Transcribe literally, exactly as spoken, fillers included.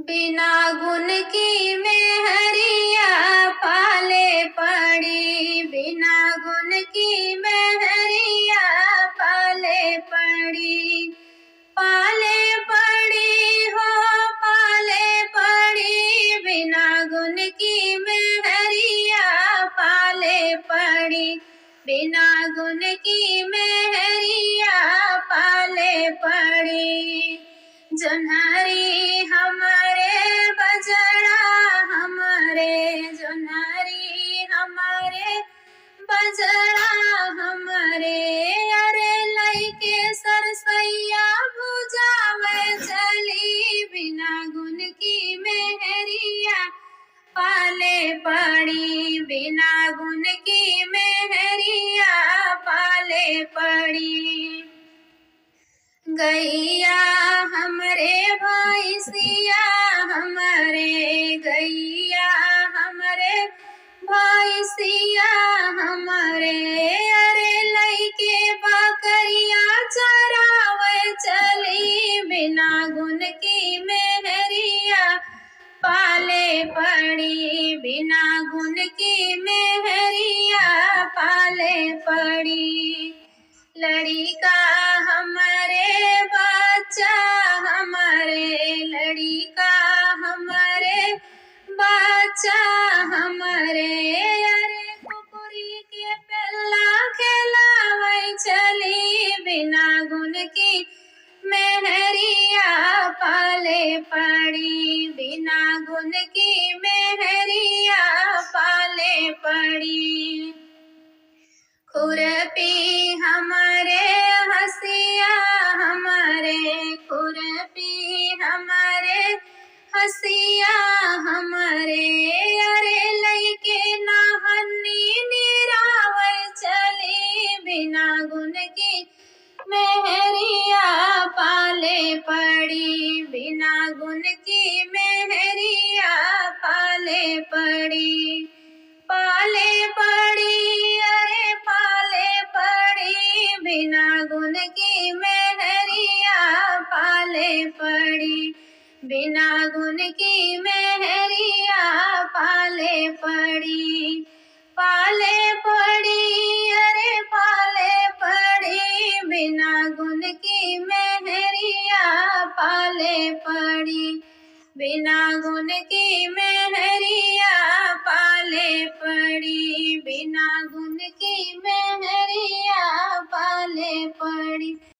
बिना गुन की मेहरिया पाले पड़ी, बिना गुन की मेहरिया पाले पड़ी। पाले पड़ी हो, पाले पड़ी, बिना गुन की मेहरिया पाले पड़ी, बिना गुन की मेहरिया पाले पड़ी। जोन्हरी हमरे बजड़ा हमरे, जोन्हरी हमरे बजड़ा हमरे, अरे लइके सरसैया भुजावे चली, बिना गुन की मेहरिया पाले पड़ी, बिना गुन की मेहरिया पाले पड़ी। गइया हमरे भैंसिया हमरे, गइया हमरे भैंसिया हमरे, अरे लइके बकरिया चरावे चली, बिना गुन की मेहरिया पाले पड़ी, बिना गुन की मेहरिया पाले पड़ी। लड़िका हमरे बच्चा हमरे, लड़िका हमरे बच्चा हमरे, अरे कुकुरी के पेल्ला खेलावै चली, बिना गुन की मेहरिया पाले पड़ी, बिना गुन की मेहरिया पाले पड़ी। खुरपी हमरे हँसिया हमरे, खुरपी हमरे हँसिया हमरे, अरे लइके नहन्नी निरावै चली, बिना गुन की मेहरिया पाले पड़ी, बिना गुन की मेहरिया पाले पड़ी। पाले पड़ी, अरे पाले पड़ी, बिना गुन की मेहरिया पाले पड़ी, बिना गुन की मेहरिया पाले पड़ी। पाले पड़ी, अरे पाले पड़ी, बिना गुन की मेहरिया पाले पड़ी, बिना गुन की मेहरिया पाले पड़ी, बिना गुन की मेहरिया पाले पड़ी।